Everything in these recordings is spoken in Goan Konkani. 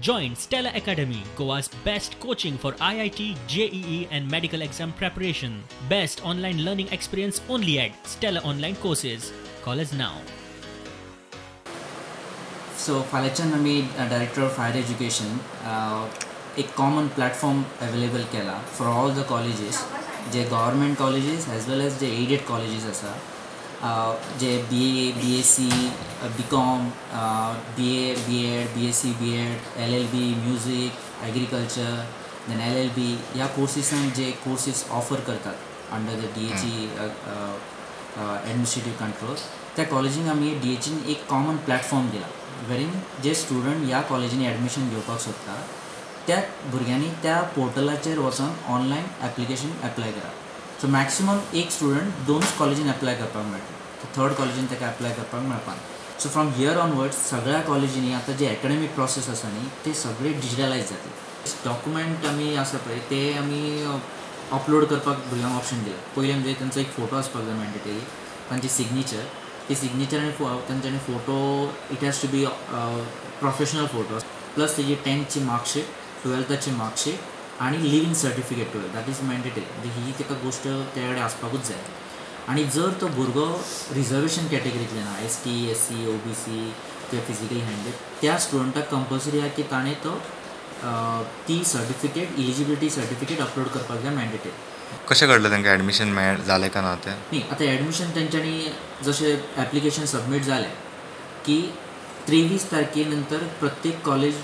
Join Stella Academy, Goa's best coaching for IIT, JEE and medical exam preparation. Best online learning experience only at Stella Online Courses. Call us now. So फाल्याच्यान आमी डायरेक्टर ऑफ हायर एज्युकेशन एक कॉमन प्लॅटफॉर्म अवेलेबल केला for all the colleges, J government colleges as well as J aided colleges आसा, जे B A, B S C, B com, B A, B Ed, B S C, B Ed, L L B, music, agriculture, then L L B ह्या कोर्सीसान जे कोर्सीस ऑफर करतात under the D H E administrative control, त्या कॉलेजींक आमी डी एच ईन एक कॉमन प्लॅटफॉर्म दिला वेरीन जे स्टुडंट ह्या कॉलेजींनी एडमिशन घेवपाक सोदता त्या भुरग्यांनी त्या पोर्टलाचेर वचोन ऑनलायन एप्लिकेशन एप्लाय करप. सो मॅक्सिमम एक स्टुडंट दोनूच कॉलेजीन एप्लाय करपाक मेळटा, थर्ड कॉलेजीन ताका एप्लाय करपाक मेळपाक. सो फ्रॉम here onwards सगळ्या कॉलेजींनी आतां जे एकडेमीक प्रोसेस आसा न्ही ते सगळे डिजिटलायज जातले. डॉक्युमेंट आमी आसा पळय ते आमी अपलोड करपाक भुरग्यांक ऑप्शन दिला. पयलें म्हणजे तांचो एक फोटो आसपाक जाय मॅन्डेटरी, तांची सिग्नेचर, ती सिग्नेचर आनी तांचे आनी photo, it has to be professional photo, plus तेजी 10th marksheet, 12th marksheet आनी living certificate 12, that is mandatory. म्हणजे ही ताका गोश्ट त्या कडेन आसपाकूच जाय. आनी जर तो भुरगो रिजर्वेशन कॅटेगरींतल्यान ना, S T, S C, O B C किंवा फिजिकली हँडिकॅप, त्या स्टुडंटाक कंपल्सरी आहा की ताणें तो ती सर्टिफिकेट, इलिजिबिलिटी सर्टिफिकेट अपलोड करपाक जाय मॅन्डेटरी. कशें कळटलें तांकां एडमिशन मेळ जालें काय ना तें? न्ही, आतां एडमिशन तेंच्यांनी जशें एप्लिकेशन सबमीट जालें की 23 तारखे नंतर प्रत्येक college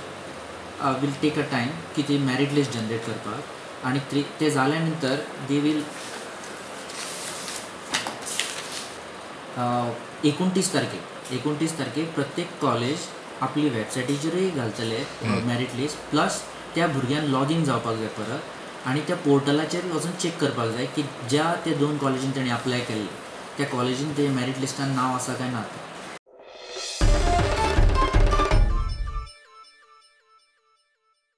will take a time की ती मॅरीट लिस्ट जनरेट करपाक, आनी ते जाल्या नंतर they will 29 तारखेक, 29 तारखेक प्रत्येक कॉलेज आपली वेबसायटीचेरूय घालतले मॅरीट लिस्ट, प्लस त्या भुरग्यान लॉगीन जावपाक जाय परत आनी त्या पोर्टलाचेर वचून चॅक करपाक जाय की ज्या त्या दोन कॉलेजीन ताणें अप्लाय केल्लें त्या कॉलेजीन ते मॅरीट लिस्टान नांव आसा काय ना.